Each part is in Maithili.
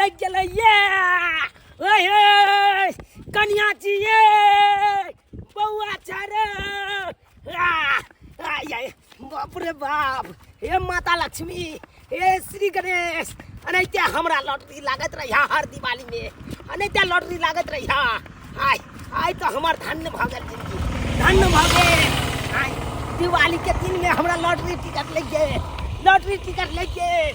लागि गेलै ये। ओए हे कनिया छी ये, बौआ छै रे। आ, आ, ये, बाप रे बाप, हे माता लक्ष्मी, हे श्री गणेश, एनाहिते हमरा लॉटरी लागत रहिया हर दिवाली में, एनाहिते लॉटरी लागत रहिया। आइ आइ तऽ हमर धन्य भऽ गेल जिंदगी, धन्य भऽ गेल। आइ दिवाली के दिन में हमरा लॉटरी टिकट लागि गेल, लॉटरी टिकट लागि गेल।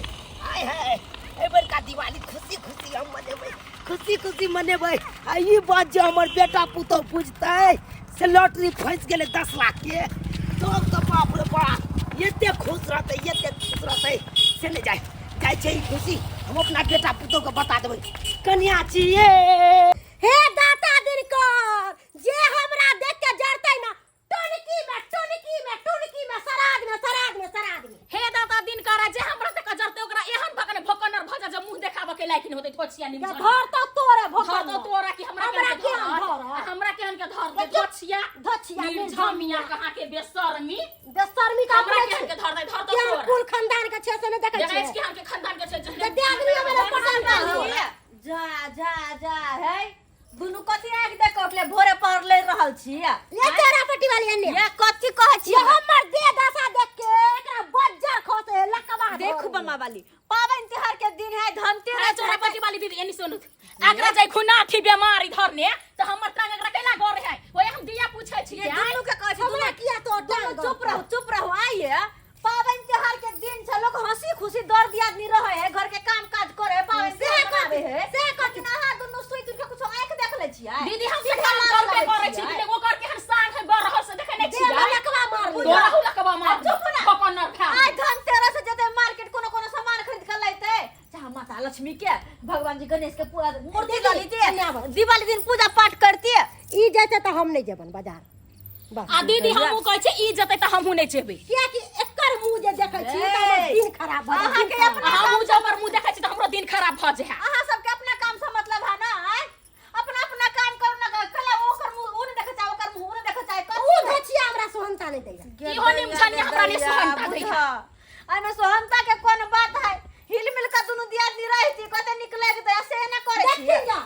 आइ है एहि बेरका दिवाली खुशी खुशी हम मनेबै, खुशी खुशी मनेबै। आ ई बात जे हमर बेटा पुतोह बुझतै से लॉटरी फँसि गेलै 10 लाख के, तब तऽ बाप रे बाप एते खुश रहतै, एते खुश रहतै से नहि जाइ जाइ छै। ई खुशी हम अपना बेटा पुतोहके बता देबै। कनिया छियै। हे दाता दिनकर, जे हमरा देख के जरतै ना, टुनकी में, टुनकी में, टुनकी में, सराद में, सराद में, सराद में। हे दाता दिनकर, जे हमरा से कजरते ओकरा एहन भकने भकनर भजा जे मुंह देखाबऽ के लायक नहीं होतै। थोचिया निम धर तो तोरे भकन, धर तो तोरा कि हमरा हमरा के केहन धर, हमरा केहन के धर दे। धोछिया, धोछिया निर्झमिया कहाँ के बेशर्मी, बेशर्मी का हमरा केहन के धर दे, धर तो केहन तोरा। कुल खानदान के छै से नहीं देखै देखै छियै? छी केहन के खानदान के छै। जे आदमी हमरा पसंद है। जा जा जा, है दुनू कथी आँखि देख के उठले भोरे पर ले रहल छी? ये तोरा पट्टी वाली एने ये कथी कहै छी? ये हमर देह दशा देख के एकरा बज्जर खसे लकवा। देखू बमा वाली, पाबनि तिहार के दिन है, धनतेरस अरे चोरा पट्टी वाली दीदी, एनी सुनू, एकरा जाय खुना थी बेमारी धरने त हमर टांग एकरा केना गोर है? ओए हम दिया पूछै छी। ये दुनू के कहै छी। हमरा किया तो दुनू चुप रहू, चुप रहू। आइए पाबनि तिहार के दिन छै, लोग हंसी खुशी दर दियादनी रहे है, घर के काम काज करे है, पाबनि से तिहार कथी? मनावे है। से कथी? लेकिन अहाँ दुनू सुति उठि के कुछो आँखि देख लै छियै? दीदी, हम से सीधा काम लाज करबे लगै करै छी। छियै। लेकिन ओकर केहन सांग है बरहल से देखै नै देह में छियै? लकवा मार लिया। तोरा लकवा मार। चुप ना। पकड़ खा। आइ धनतेरस से जेतै मार्केट, कोनो कोनो सामान खरीद के लैतै, चाहे माता लक्ष्मी के, भगवान जी गणेश के पूरा मूर्ति दीदी, लऽ लीतियै, एने आबऽ। दिवाली दिन पूजा पाठ करतियै। ई जेतै तऽ हम नहि जेबन बाजार। बस। आ दीदी, हमहूँ कहै छियै ई जेतै तऽ हमहूँ नहि जेबै। कियाकि एकर मुंह जे देखै छी तऽ हमर ए, दिन खराब भऽ अहाँके जाइ। अपना आ हमहूँ जब ओकर मुँह देखै छी तऽ हमरो दिन खराब भऽ जाइ है। अहाँ सबके अपना काम से मतलब है ना? आँय? अपना अपना काम करू ना। कला ओकर मुंह उ नहीं देखे चाहे, ओकर मुंह उ नहीं देखे चाहे। उ धचिया हमरा सोहनता नहि दैया। इहो निमझनिया हमरा नहि सोहनता दैया। एहिमे सोहनता के कोन बात है? हिल मिल के दुनू दियादनी रहती कते निक लगतै, आ से ना करै देखी छियै। जा,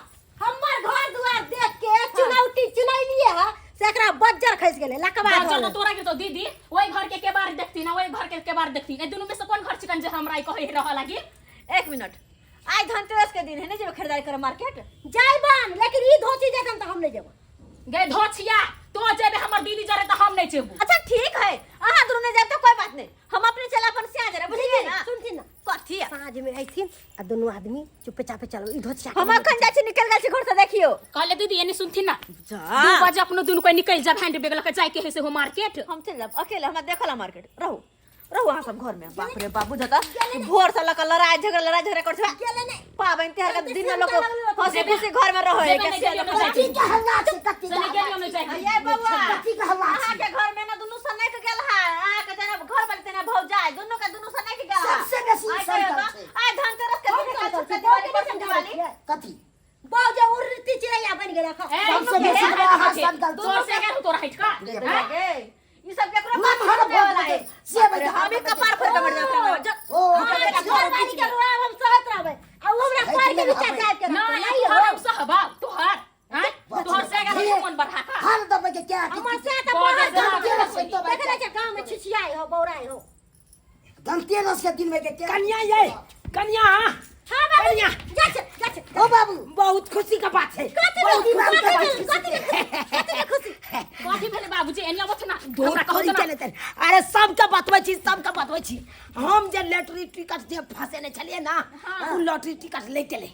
हमर घर दुआर देख के चुनौती चुनैलिए है से एकरा बज्जर खसि गेलै लकवा बच्चा धऽ तो तोरा के तो दीदी ओहि घर के केबार देखती ना, ओहि घर के केबार देखती, ए दुनू में से कोन घर चिकन जे हमरा ई कहे रह लागी? एक मिनट, आइ धनतेरस के दिन है, नहीं जेबै खरीदारी करे मार्केट? जाइबन, लेकिन ई धोती जेतन तऽ हम नहि जेबन। गे धोछिया, तो जेबे हमर दीदी जरे तऽ हम नहीं जेबू। अच्छा ठीक है, अहाँ दुनू नहीं जाब तो कोई बात नहीं, हम अपने चला अपन सिया जरा, बुझलिए ना? सुनथिन ना। कथी? साँझ में अइथिन आ दुनू आदमी चुपे चापे चलो ई धोतिया के हम लेके। अखन जाइ छी, निकल गेल छी घर से, देखियो। कहले दीदी, एने सुनथिन ना। जा। 2 बजे अपनो दुनू कोई निकल जाब हैंड बैग लके, जाय के है से हो मार्केट। हम चल जाब अकेले, हमरा देखल मार्केट। रहू रहू अहाँ सब घर में। बाप रे बाप, बुझता कि भोर से लके लड़ाई झगड़ा लड़ाई झगड़ा कर छै। गेलै नहि। पाबनि तिहार के दिन में लोग गेलै नहि। हंसी खुशी घर में रहे जेबै के नहि, से गेलियो लोक नहि। कथी के हल्ला छै? कथी के से हल्ला गेलियो नहि छै? जाय। ये बौआ, कथी के हल्ला छै? अहाँ के घर में ना दुनू सनक गेल है, अहाँ के जेना घर वाली तेना भौजाई, दुनू के दुनू सनक गेल है। सबसे बेसी आइ सनकल कहियो छै। आइ धनतेरस के हम दिन है, सनकल छुट्टी छी, दिवाली, बहुते परसों सनकल दिवाली। छियै। कथी? बाउ जे उड़ती चिड़ैया बनि गेल एखन। ए, सबसे बेसी हे, तऽ अहाँ हे, सनकल छी। तोर से गेल तोरा हटि का। गे, ई सब केकरो ना बात हर सुनने वाला है। से बजा। हम ही कपार फोड़ के मर जाब। जा। ओ, हमरा घर वाली के रुआब हम सहत रहबै आ उ हमरा पर के नीचा जाय के ना रहतै। नहीं तोहर हो। हम सहबा तोहर, हैं? तोहर से गेल हम मन बढ़ा का। हर दबे के क्या? हमर से तऽ बहुत बहुत धनतेरस से तो देखे नै छै गाँव में छिछियाइ हो, बौराइ हो। धनतेरस के दिन में के क्या? कन्या ये कन्या। हाँ बाबू। कन्या। जा छै, जा छै। ओ बाबू, बहुत खुशी का बात है। कथी बहुत खुशी? खुशी का बात कथी है। कथी के खुशी? कथी के खुशी? कथी भेलै बाबूजी? एने अबथ ना। धूर हमरा कहू थोड़ी तऽ ना। चले। अरे सबके बतबै छी, सबके बतबै छी, हम जे लॉटरी टिकट जे फंसेने छलियै ना, उ लॉटरी टिकट ले गेलै।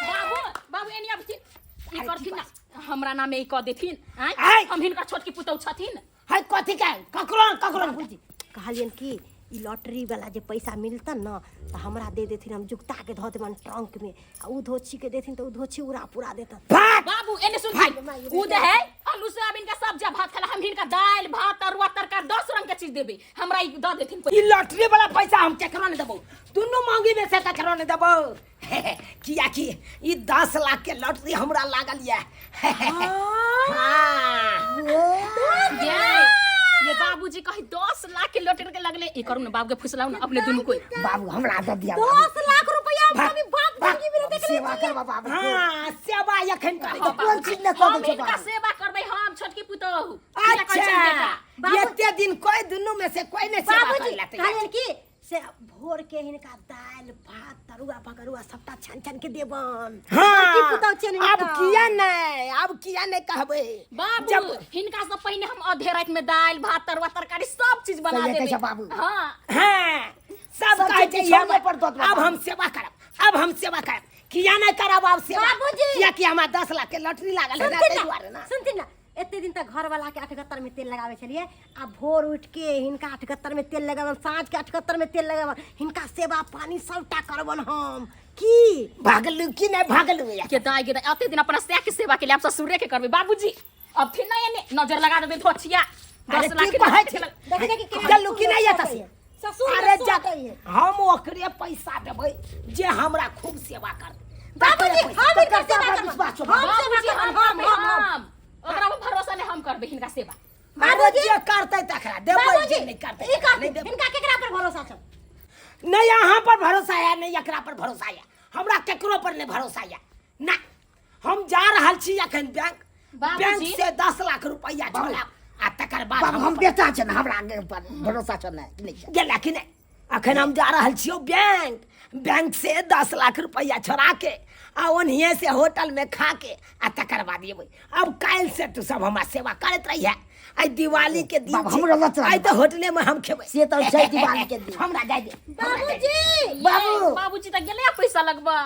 बाबू, बाबू, एने अबथिन, ई करथिन ना, हमरा नामे ई कऽ देथिन। आँय? आँय? हम हिनकर छोटकी पुतहु छथिन। है कथी के ककरो ककरो? बाबूजी कहलियन कि ई लॉटरी वाला जे पैसा मिलतन न तऽ हमरा दे देथिन, हम जुगता के धऽ देबनि ट्रंक में, आ उ धोछी के देथिन तऽ उ धोछी उड़ा पुरा देतन। भाग। बाबू, एने सुनथिन, उ दे है आलू सोयाबीन के सब्जी आ भात खेला, हम हिनका दालि भात तरुआ तरकारी 10 रंग के चीज देबै, हमरा ई दऽ देथिन। ई लॉटरी वाला पैसा हम केकरो नहीं देबो, दुनू मांगी में से केकरो नहीं देबो, कियाकि ई 10 लाख के लॉटरी हमरा लागल ये। हाँ। गे ये बाबूजी कही 10 लाख के लॉटरी के लगले ई करू ना बाबू के फुसलाऊ ना अपने दुनू कोई बाबू हमरा दे दिया बाबू। 10 लाख रुपया हम कभी बाप जिंदगी में नहीं देखले सेवा करबा बाबू हाँ सेवा एखन करै तऽ कोन चीज ने कऽ हम दै छै हिनका बाबू सेवा करबै हम छोटकी पुतोहु किया कहै अच्छा छनि बेटा एते दिन कोई दुनू में से कोई नहीं सेवा बाबूजी करला कहलियन कि से भोर के हिनका दालि भात तरुआ भगरुआ सबटा छान छान के देबन। हाँ की पुतौ छियनि अब हिनकर। किया नहीं, अब किया नहीं कहबै। बाबू जब हिनका से पहिने हम आधे रात में दालि भात तरुआ तरकारी सब चीज बना सही कहै देबै। छै बाबू। हाँ हाँ सब सब कहै चीज छै छोड़ने पर दऽ देबै अब हम सेवा करब, अब हम सेवा करब, किया नहीं करब अब सेवा? बाबूजी। किया कि हमरा 10 लाख के लॉटरी लागल है ना, सुनथिन ताहि दुआरे ना ना। सुनथिन ना, एते दिन तक घर वाला के अठगत्तर में तेल लगावे छलिए, आ भोर उठ के हिनका अठगत्तर में तेल लगावन, साँझ के अठगत्तर में तेल लगावन, हिनका सेवा पानी सबटा करबन हम। की भागलू की नहीं भागलू या? के दाई के दाई एते दिन अपना सैया के सेवा के लिए आप ससुरे के करबै बाबूजी, अब फिर नहीं एने नजर लगा देबै धोछिया। अरे 10 लाख की के कहै लॉटरी छै? देखै छै कि केना गेलू की नहीं एतऽ से? ससुर अरे के जा सोचै है। हम ओकरे पैसा देबै जे हमरा खूब सेवा करतै। बाबूजी हम हिनकर तकर सेवा पर करब। विश्वास छौ हम सेवा बाबूजी करब, हम हम करबै, हम हम हम ओकरा पर भरोसा नहीं, हम करबै हिनका सेवा। अरे बाबूजी जे करतै तकरा देबै, बाबूजी जे नहीं करतै ई तकरा कहथिन नहीं देबै। हिनका केकरा पर भरोसा छौ? नहीं अहाँ पर भरोसा है, नहीं एकरा पर भरोसा है, हमरा केकरो पर नहीं भरोसा है ना। हम जा रहल छी अखन बैंक, बाबूजी। बैंक से 10 लाख रुपया छोड़ाब आ तकर बाद बाबू हम बेटा छै ने, हमरा आगे पर भरोसा छै ने, नहि छै। गेला कि नहि? अखन हम जा रहल छियौ बैंक, बैंक से 10 लाख रुपया छोड़ा के आ ओनहिए से होटल में खा के आ तकर बाद एबै। अब काल्हि से तू सब हमरा सेवा करैत रहिहे। आइ दिवाली के दिन बाबू, छै। हमरो लत आइ तऽ होटले में हम खेबै। से तऽ छै दिवाली के दिन। हमरा जाय दे, हमरा जाय दे। बाबूजी बाबू। बाबूजी तऽ गेलै पैसा लगबा।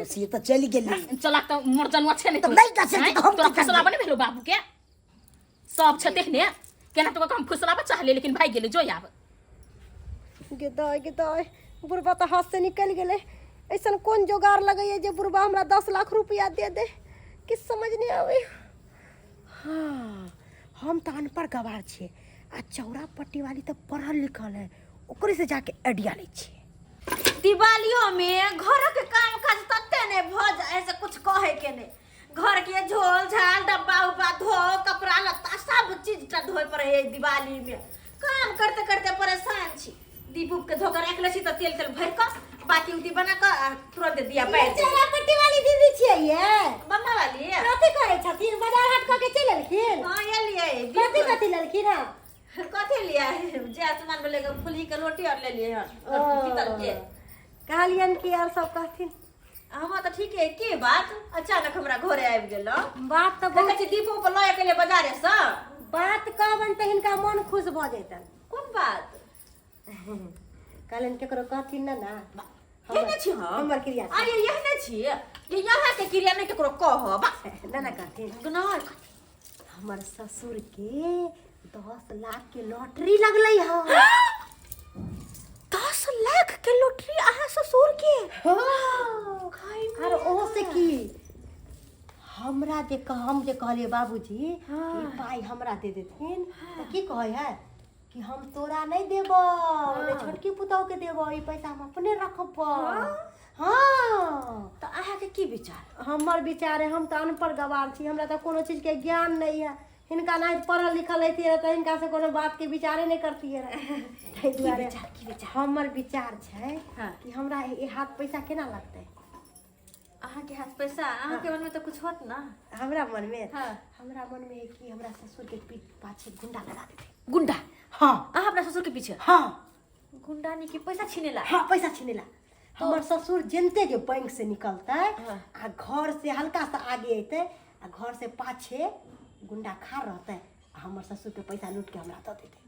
से तऽ चलि गेली। चला तऽ मोर जनुआ छै ने तऽ नहि तऽ छै तऽ हम तोरा की करबै? फुसलाबा नहि भेलो बाबू के सब छै तेहने केना तो हम फुसलाबा चाहले लेकिन भागि गेलै जो आब। गे दाय गे दाय, बुढ़बा तऽ हाथ से निकलि गेलै। ऐसन कोन जोगार लगैया जे बुढ़बा हमरा 10 लाख रुपया दे दे, किछु समझ नहि आबै। हाँ हम तऽ अनपढ़ गवार छियै आ चौरा पट्टी वाली तऽ पढ़ल लिखल है, ओकरे से जाके आइडिया लै छियै। दिवालियों में घर के काम काज तते ने भ जाए से कुछ कहे के ने, घर के झोल झाल डब्बा उब्बा धो, कपड़ा लत्ता सब चीज टा धोए पड़े है। दिवाली में काम करते करते परेशान छी। दीप उप के धोकर राख ले छी त तेल तेल भर क बाती उती बना क आ तुरंत दिया ये पार। चौरा पट्टी वाली दीदी छियै ये? बम्मा वाली। कथी करै छथिन? बाजार हाट कऽ के चलि एलखिन? हां एलियै। कथी कथी लेलखिन हँ? कथी लिया, जे सामान भेलै फुलही के रोटी और लेलियै हन पीतल के। कहलियनि कि आर सब कहथिन। हम तऽ ठीक है। के बात अचानक हमरा घरे आबि गेलो? बात तऽ देखै बहुत छी दीपो पर लऽ गेलै बाजारे सँ। बात कहबनि तऽ हिनका मन खुश भऽ जेतनि। कोन बात? कहलनि केकरो कहथिन ने ना। केने छी हम? हमर क्रिया। अरे एहने छी जे यहाँ के क्रिया नहि केकरो कहब। ना ना कहथिन। नहि। हमर ससुर के 10 लाख के लॉटरी लगलै हँ। 10 लाख के लॉटरी अहाँ ससुर के? आर ओहो से की हमरा जे कह, हम जे कहलियै बाबूजी कि पाइ हमरा दे देथिन तऽ की कहै है कि हम तोरा नहि देबौ, नहि छोटकी पुतहु के देबौ, ई पैसा हम अपने रखबौ। हाँ तऽ अहाँके की विचार? हमर विचार है, हम तऽ अनपढ़ गवार छी, हमरा तऽ कोनो चीजके ज्ञान नहि है। हिनका नहि पढ़ल लिखल रहितियै तऽ हिनका से कोनो बात के विचारे नहि करतियै रहए। ताहि दुआरे की विचार? हमर विचार छै हाँ। कि हमरा ई हाथ पैसा केना लगतै? अहाँके हाथ पैसा? अहाँके मन में तऽ कुछ होत ना? हमरा मन में? हाँ। हमरा मन में है कि हमरा ससुर के पीठ पाछे गुंडा लगा देते। गुंडा? हाँ। अहाँ अपना ससुर के पीछे? हाँ। गुंडा ने की पैसा छीनेला? हाँ पैसा छीनेला। हमर ससुर जिनते जे बैंक से निकलतै हाँ। आ घर से हल्का सा आगे अयतै आ घर से पाछे गुंडा खा रहतै आ हमर ससुर के पैसा लूट के हमरा दऽ देतै।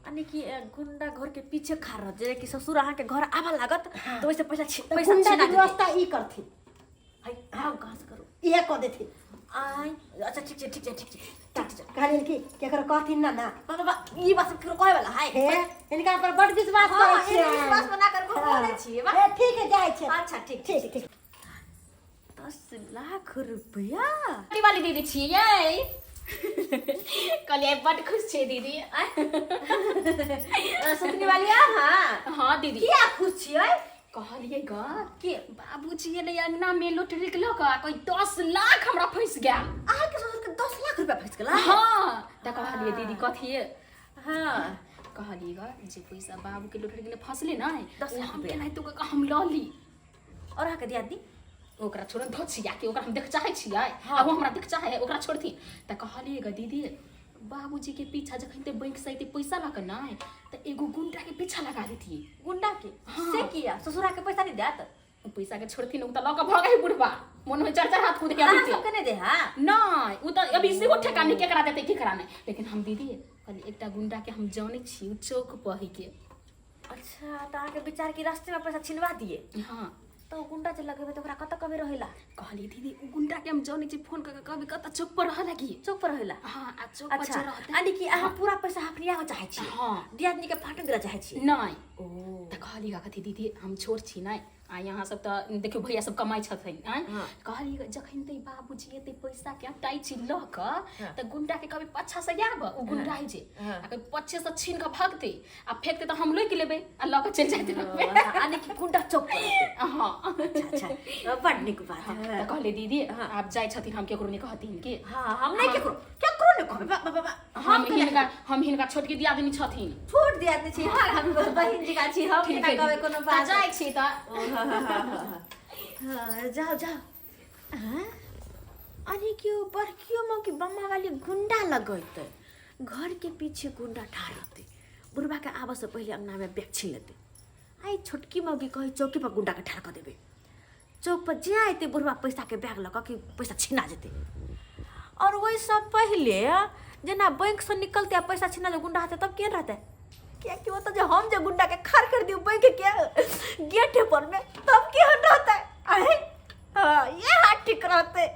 यानी कि गुंडा घर के पीछे खा रह जे कि ससुर अहाँ के घर आबा लागत तो वैसे पैसा तऽ पैसा गुंडा छीना के देतै। व्यवस्था ई करथिन। हाय, हम कहाँ से करू? इहे कऽ देथिन। आय अच्छा ठीक छै ठीक छै ठीक छै ठीक छै। कहलियनि कि केकरो कहथिन ना ना। बाबा बा ई बात सब केकरो कहै वाला है? हे हिनका पर बड विश्वास हाँ, करै छियै। हिनका विश्वास बना कर हम बोलै छियै, वाह। हे ठीक है, जाइ छै। अच्छा ठीक। ठीक ठीक। 10 लाख रुपया। वाली दीदी छियै, कहलियै बड खुश छियै दीदी। सुतनी वाली अहाँ? हाँ दीदी। किया खुश छियै? कहलियै ग के बाबूजी एलै अंगना में लॉटरी के लऽ कऽ, कोई 10 लाख हमरा फंसि गेल। अहाँके ससुर के 10 लाख रुपया फंसि गेला? हाँ तऽ कहलियै दीदी कथिए। हाँ कहलिए ग जे पैसा बाबू के लुटि गेलै फसले नहि 10 ओ लाख हम रुपया। केनाहितो कऽ कऽ हम लऽ ली और अहाँके दियादनी ओकरा छोड़ धोछिया के ओकरा हम देख चाहै छियै आ ओ हमरा देख चाहै है ओकरा छोड़थिन। तऽ कहलिए ग दीदी बाबूजी के पीछा जखन ते बैंक से अयतै पैसा लऽ कऽ नहि तऽ एगो गुंडा के पीछा लगा देतियै। गुंडा के? हाँ। से किया ससुरा के पैसा नहीं देत? ओ पैसा के छोड़थिन ओ तऽ लऽ कऽ भगै बुढ़बा मन में चार चार हाथ कूद के अहाँ अबितै। सबके नहीं दे हाँ? नहि ओ तऽ अभी सेहो ठेकान नहि केकरा देतै केकरा नहि। लेकिन हम दीदी कहली एकटा गुंडा के हम जानै छी ओ चौक पर है के। अच्छा तऽ अहाँके विचार की रास्ते में पैसा छिनवा दिए? हाँ। तो गुंडा जे लगेबै तऽ ओकरा कतऽ कबे रहेला? कहली दीदी ओ गुंडा के हम जानै छी फोन कऽ के कहबै कतऽ चौक पर रहऽ लगी। चौक पर रहेला? हाँ आ चौक पर अच्छा जे रहतै। यानी कि अहाँ पूरा पैसा हफनियाबऽ चाहै छी? हाँ। दियादनी के फाटक दिला चाहै छी? नहि। ओ तऽ कहली गा कथी दीदी हम छोट छी नहि आ यहाँ सब तऽ देखियौ भैया सब कमाइ छथिन आँय। हाँ। कहली गा, जखन ते बाबूजी एतै पैसा के अटाइची लऽ कऽ हाँ। तऽ गुंडा के कहबै पाछा से आब ओ गुंडा है जे हाँ। आ कहबै पछे से छीन कऽ भगतै आ फेकतै तऽ हम लोकि लेबै आ लऽ कऽ चलि जाइत रहबै। यानी कि गुंडा चौक पर रहतै। हाँ। अच्छा अच्छा बड़ नीक बात। तऽ कहली दीदी आब जाइ छथिन हम केकरो नहि कहथिन कि। हाँ हम नहीं केकरो केकरो नहीं कहबै। बा, बा, बा, बा। हम हिनका छोटकी दियादनी छथिन। छोट दियादनी छी हाँ हम बहिन जी का छी हम ठीक केना है कहबै दीदी। कोनो तऽ बात। जाइ छी तऽ। ओ, हाँ, हाँ, हाँ, हाँ, हाँ, जाओ जाओ। हाँ? अरे क्यों बड़कियो माँ की बम्मा वाली गुंडा लगैते घर के पीछे गुंडा ठाढ़ रहते बुढ़बा के आबऽ से पहले अंगना में बैग छीन लेते। आई छोटकी मौगी कही चौकी पर गुंडा के ठाढ़ कऽ देबै। चौक पर जे अयतै बुढ़बा पैसा के बैग लऽ कऽ कि पैसा छिना जेतै। और ओहिसँ पहिले जेना बैंक से निकलते आ पैसा छिना जे गुंडा हेतै तब केहन रहतै? कियाकि ओतऽ जे हम जे गुंडा के खाड़ कर दियौ बैंक के गेटे पर में तब केहन रहतै? अहे हाँ ये हाथ ठीक रहतै।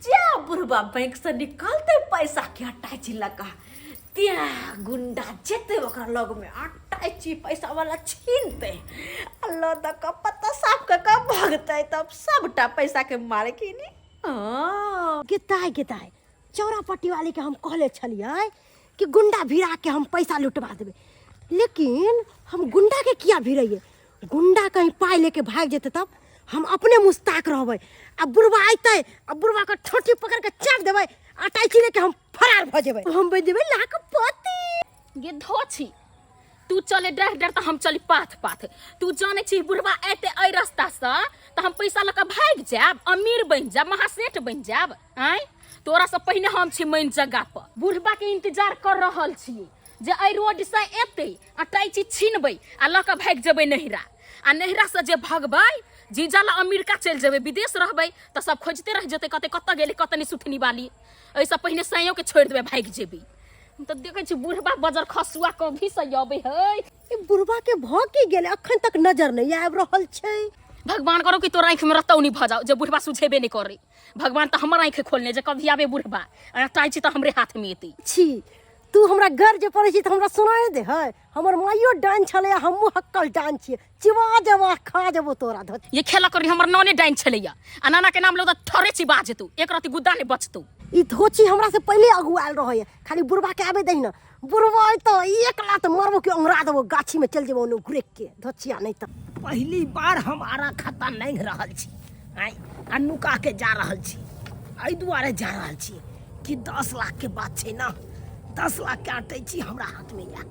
जे बुढ़बा बैंक से निकलतै पैसा के अटैची लऽ कऽ त्या गुंडा जेतै ओकरा लग में अटैची पैसा वाला छीनतै आ लऽ दऽ कऽ पत्ता साफ कऽ कऽ भगतै तब सबटा पैसा के मालकिनी। हाँ। गेताय गेताय चौरा पट्टी वाली के हम कहले छलियै कि गुंडा भिड़ा के हम पैसा लुटवा देबै, लेकिन हम गुंडा के किया भिड़ैयै? गुंडा कहीं पाइ लेके भागि जेतै तब हम अपने मुस्ताक रहबै आ बुढ़बा अयतै आ बुढ़बा के ठोटी पकड़ के चाट देबै आ अटैची लेके हम फरार भऽ जेबै, हम बनि जेबै लाखपति। गे धोछी तू चले डर डर तऽ हम चली पाथ पाथ। तू जानै छी बुढ़बा अयतै एहि रास्ता से तऽ हम पैसा लऽ कऽ भागि जायब, अमीर बनि जायब, महासेठ बनि जायब। आँय तोरा से पहिने हम छी मेन जगह पर बुढ़बा के इंतजार कर रहल छी जे एहि रोड से एतै अटैची छीनबै आ लऽ कऽ भागि जेबै नहिरा आ नहिरा से जे भगबै जीजा ला अमेरिका चलि जेबै, विदेश रहबै तऽ सब खोजते रहि जेतै कतऽ कतऽ गेलै कतऽ नहि सुथनी वाली। एहिसँ पहिने सैयो के छोड़ि देबै भागि जेबै। हम तऽ देखै छी बुढ़बा बजर खसुआ कभी से अबै है। ई बुढ़बा के भऽ की गेलै अखन तक नजर नहि आबि रहल छै। भगवान करो कि तोरा आँखिमे रतौनी भऽ जाओ जे बुढ़बा सुझेबे नहि करै। भगवान तऽ हमर आँखि खोलने जे कभी आबे बुढ़बा आ अटाइ छी तऽ हमरे हाथमे एतै। छी तू हमरा घर जे पड़ै छी तऽ हमरा सुनाए दे है। हमर माइयो डाइन छलै आ हमहूँ हक्कल डाइन छियै, चिबा जेबो आ खा जेबो तोरा धो। ये खेला करी हमर नाने डाइन छलैया आ नाना के नाम लो तऽ थोड़े चिबा जेतौ, एक रति गुद्दा नहि बचतौ। ई धोची हमरा से पहिले अगुआयल रहैया, खाली बुढ़बा के आबे दही ना, बुढ़बा अयतौ एक लात मारबो कि अंगरा देबो गाछी में चलि जेबो ओने घुरक के धोचिया नहीं तऽ। पहली बार हम आरा खाता नहीं रहल छी आँय आ नुका के जा रहल छी। एहि दुआरे जा रहल छी कि 10 लाख के बात छै ना, 10 लाख के अटैची हमरा हाथ में या।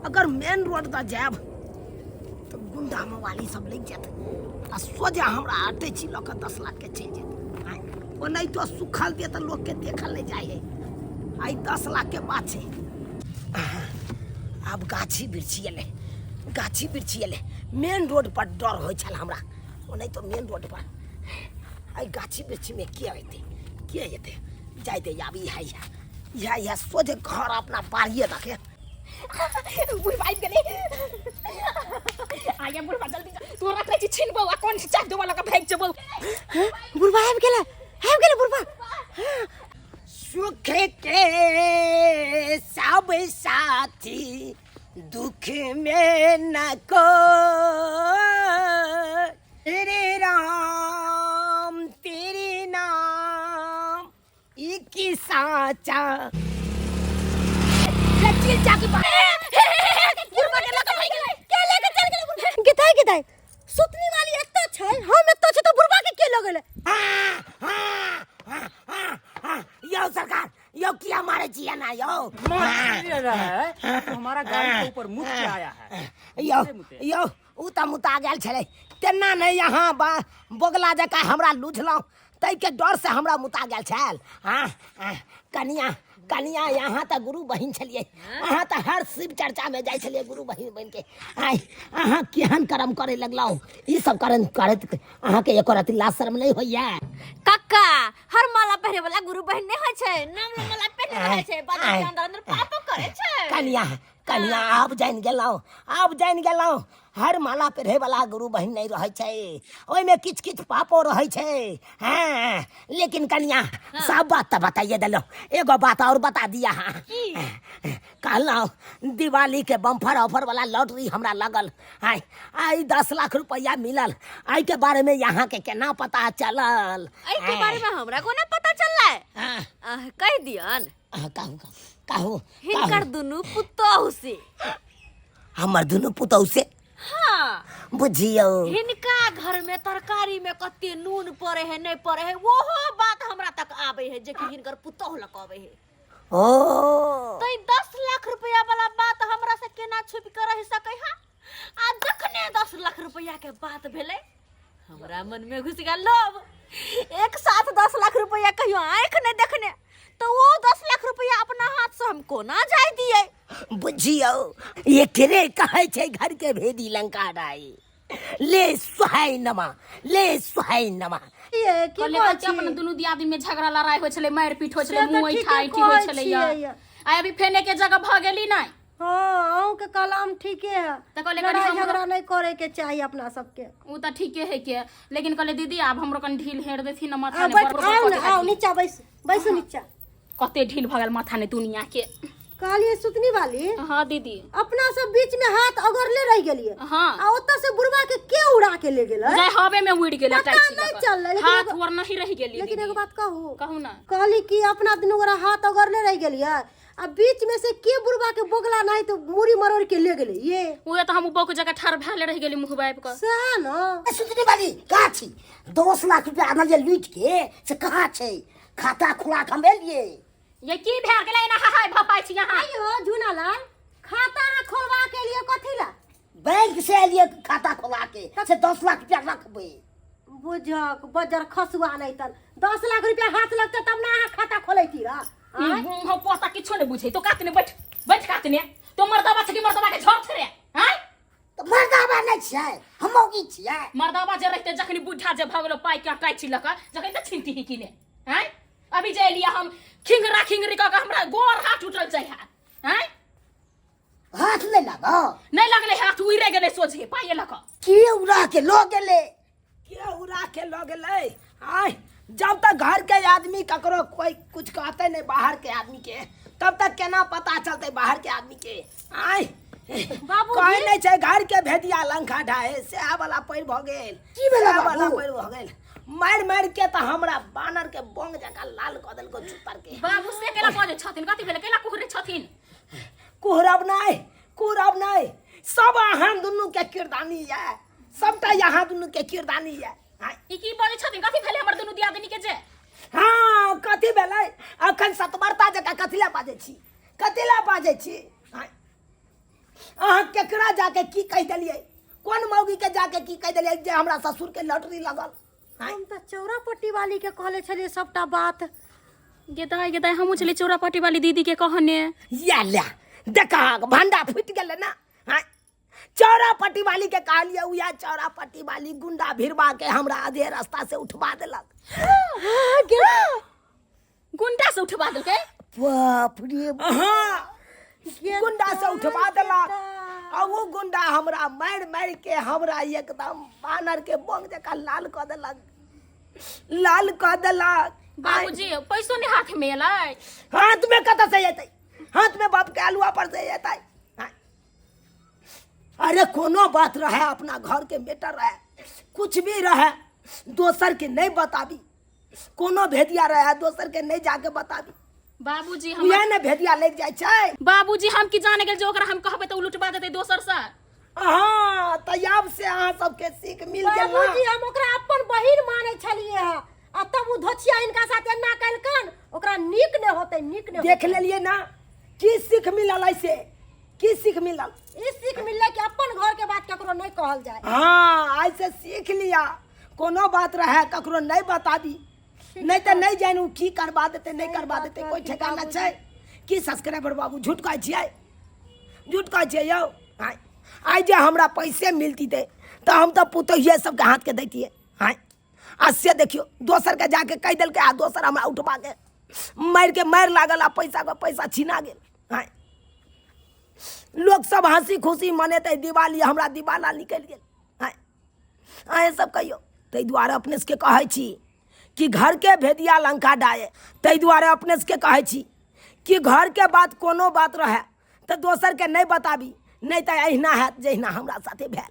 अगर मेन रोड दऽ जायब तऽ गुंडा मवाली सब लागि जायत आ सोझा हमरा अटैची लऽ कऽ 10 लाख के चलि जायत। आँय ओनाहितो सुखल दे तऽ लोकके देखल नहि जाइ है। आइ 10 लाख के बात छै। आब गाछी बिरछी एलै, गाछी बिरछी एलै। मेन रोड पर डर होइ छल हमरा, ओनाहितो मेन रोड पर आइ गाछी बिरछीमे के अयतै के अयतै जाय दे। आब इएह इएह इएह इएह सोझे घर अपना बाड़िए दके। बुढ़बा आबि गेलै। आया बुढ़बा जल्दी जा, तोरा कहै छी छीनबौ आ कोन चाह देबो लऽ कऽ भागि जेबौ। बुढ़बा आबि गेलै, आबि गेलै बुढ़बा। सुख के सब साथी दुख में न को, तेरे राम तेरे नाम ई साचा। लच्ची जाके बुढ़बा के लऽ कऽ भागि गेलै। के लऽ कऽ चलि गेलै बुढ़बा? गेताय गेताय सुतनी वाली एतऽ छै, हम एतऽ छी तऽ बुढ़बा के के लऽ गेलै? यौ सरकार यौ किया मारै छी एना कनिया यौ। मार इसलिए रहा है तो हमारा गाड़ी के ऊपर मुत के आया है। यौ यौ, उ तऽ मुता गेल छलै, तेना नहि यहाँ बा बोगला जकाँ हमरा लुझलहुँ, ताहिके डर से हमरा मुता गेल छल। हाँ हाँ, कनिया कनिया, यहाँ तऽ गुरु बहिन छलियै अहाँ, तऽ हर शिव चर्चामे जाइ छलियै गुरु बहिन बनिके। आइ अहाँ केहन कर्म करे लगलहुँ? ई सब कर्म करैत अहाँके एको रति लाज शर्म नहि होइया? कक्का, हर माला पहिरे वाला गुरु बहिन नहि होइ छै। नाम ला माला पहिरने रहै छै, बाद में अंदर अंदर पापो करे छै। कनिया कनिया, आब जानि गेलहुँ, आब जानि गेलहुँ, हर माला पहिरे वाला गुरु बहिन नहि रहै छै, ओहिमे किछु किछु पापो रहै छै। हँ, लेकिन कनिया, सब बात तऽ बताइए देलहुँ, एगो बात और बता दिया। हाँ, कहलहुँ दिवाली के बम्फर ऑफर वाला लॉटरी हमरा लगल, आइ आइ 10 लाख रुपया मिलल, एहि के बारे में यहाँ के केना पता चलल? एहि के बारे में हमरा कोना पता चललै? हाँ। कहि दियन। कहू कहू। हिनकर दुनू पुतोहु से। हमर दुनू पुतोहु से? हाँ। बुझियौ, हिनका घर में तरकारी में कते नून पड़े है, नहीं पड़े है, ओहो बात हमरा तक आवे है, जे कि हिनकर पुतोहु लग आवे है। ओ तै 10 लाख रुपया वाला बात हमरा से केना छुपि के रह सकै है? आ जखने 10 लाख रुपया के बात भेलै, हमरा मन में घुस गेल लोभ। एक साथ 10 लाख रुपया कहियो आँखि नहीं देखने, तो वो 10 लाख रुपया अपना हाथ से हम कोना जाय दिए? बुझियौ, एकरे कहै छै घर के भेदी लंका डाई। ले सुहाय नमा, ले सुहाय नमा। ये की कहले कहै कते अपन छी? दुनू दियादनी में झगड़ा लड़ाई होइ छलै, मारि पीट होइ छलै, से तऽ मुँह ठीके ऐठा ऐठी होइ कहै छलै। छियै। आ अभी फेने के जगह भऽ गेली नहि? हाँ, अहूँके कलाम ठीके है। तऽ कहले कनि लड़ाई झगड़ा नहीं करे के चाहिए अपना सबके। ओ तऽ ठीके है के, लेकिन कहले दीदी, आब हमरो कनि ढील हेर देथिन न माथा आ ने बैठ बड़ आउ बड़ ने, आउ नीचा बैस, बैसू नीचा। कते ढील भऽ गेल माथा ने दुनिया के। कहलिए सुतनी वाली। हाँ दीदी। अपना सब बीच में हाथ अगरले रह गेलिए। हाँ। आ ओतऽ से बुढ़वा के के उड़ा के ले गेलै? जाय हवे में उड़ गेलै। पता टाइट नहीं चललै, लेकिन हाथ और नहीं रह गेली। लेकिन दीदी। एगो बात कहू? कहू ना। कहली कि अपना दुनू गोरा हाथ अगरले रह गेलिए, आ बीच में से के बुढ़वा के बोगला नहीं तो मुड़ी मरोड़ के ले गेलै ये? उहे तऽ हम बौक जगह ठाढ़ भेले रह गेली मुँह बाबि कऽ। सएह न। सुतनी वाली, कहाँ छी? 10 लाख रुपया आनलियै लूटि के, से कहाँ छै? खाता खोला के हम एलियै। ये की भए गेलै, एना हाय भपाइ छी अहाँ? आइयो झूनालाल, खाता अहाँ खोलवा के लिए कथी ला? बैंक से एलियै खाता खोला के, से 10 लाख रुपया रखबै। बुझक बजर खसुआ नहीं तन 10 लाख रुपया हाथ लगते तब ना अहाँ खाता खोलैती रह। ई मुँह पोता किछो नहि बुझै तो। कातने बैठ, बैठ कातने। तो मर्दाबा छै कि मर्दाबा के झोर छै रे? आँय? तऽ मर्दाबा नहि छियै हम, मौगी छियै। मर्दाबा जे रहिते, जखनी बुढ़ा जे भऽ गेलो पाइ के अटाइ छी लऽ कऽ, जखनी तऽ छिनती ही कि ने? आँय, अभी जे एलियै हम खिंगरा खिंगरी कऽ कऽ हमरा गोर हाथ टूटल छै। आँय? हाथ नहि लागल? नहि लगलै हाथ, उड़े गेलै सोझे पाइए लऽ कऽ। के उड़ा के लऽ गेलै? के उड़ा के लऽ गेलै? आय, जब तक घर के आदमी ककरो कोई कुछ कहते नहीं बाहर के आदमी के, तब तक केना पता चलते बाहर के आदमी के? आय, बाबूजी। कहै नहि छै घर के भेदिया लंका ढाहे, सएह वाला पैर भऽ गेल। की भेलै सएह वाला बाबू? पैर भऽ गेल। मारि मारि के तऽ हमरा बानर के बोंग जकाँ लाल कऽ देलको चुपर के। बाबू, से केना बजै छथिन? कथी भेलै? केना कुहरै छथिन? कुहरब नहि, कुहरब नहि, सब अहाँ दुनू के किरदानी यऽ, सबटा यहाँ दुनू के किरदानी यऽ। आँय, ई की बजै छथिन? कथी भेलै हमर दुनू दियादनी के जे? हाँ, कथी भेलै? अखन सतबरता जकाँ कथी लए बाजै छी? कथी लए बाजै छी? आँय, अहाँ केकरा जाके की कहि देलियै? कोन मौगी के जाके की कहि देलियै जे हमरा ससुर के लॉटरी लगल? आँय? हम तऽ चौरा पट्टी वाली के कहले छलियै सबटा बात। गेदाय गेदाय, हमहूँ छलियै चौरापाटी वाली दीदी के कहने। या ले देखा, भंडा फूटि गेलै ना। आँय, चौरा पट्टी वाली के कहलियै, उएह चौरा पट्टी वाली गुंडा भिड़वा के हमरा आधे रास्ता से उठवा देलक। गुंडा से उठवा देलकै? बाप रे। हाँ, गुंडा से उठवा देलक, आ वो गुंडा हमरा मारि मारि के हमरा एकदम बानर के बोंग जकाँ लाल कऽ देलक, लाल कऽ देलक। बाबूजी, पैसो नहि हाथ में एलै? हाथ में कतऽ से एतै? हाथ में बाप के आलुआ पर से एतै? आँय। अरे, कोनो बात रहे, अपना घर के मेटर रहे, कुछ भी रहे, दोसर के नहीं बताबी। कोनो भेदिया रहे, दोसर के नहीं जाके बताबी। बाबूजी, हम उएह ने भेदिया लागि जाइ छै। बाबूजी, हम की जाने गेल जे ओकरा हम कहबै तऽ ओ लुटबा देतै दोसर से। हाँ, तऽ आब से अहाँ सबके सीख मिल गेल ना? बाबूजी, हम ओकरा अपन बहिन मानै छलियै हँ, आ तब ओ धोछिया हिनका साथ एना कलकन, ओकरा नीक नहि होतै, नीक नहि। देख लेलियै ना? की सीख मिलल ऐसे की सीख मिलल ई सीख मिललै कि अपन घर के बात ककरो नहीं कहल जाए हाँ आइ से सीख लिया कोनो बात रहे ककरो नहीं बताबी नहीं तऽ नहीं जानि ओ की करबा देतै नहीं करबा देतै कोई ठेकाना छै की सब्सक्राइबर बाबू झूठ कहै छियै झूठ कहै छियै यौ आँय आइ जे हमरा पैसे मिलती तऽ हम तऽ पुतोहिए सबके हाथके दैतियै आँय आ से देखियौ दोसरके जाके कहि देलकै आ दोसर हमरा उठबाके मारिके मारि लागल आ पैसाके पैसा छिना गेल आँय लोक सब हँसी खुशी मनेतै दिवाली हमरा दिवाला निकलि गेल आँय अहेँ सब कहियौ ताहि दुआरे अपने सबके कहै छी कि घरके भेदिया लंका डाहे ताहि दुआरे अपने सबके कहै छी कि घरके बात कोनो बात रहए तऽ दोसरके नहि बताबी नहि तऽ अहिना हैत जहिना हमरा साथे भेल।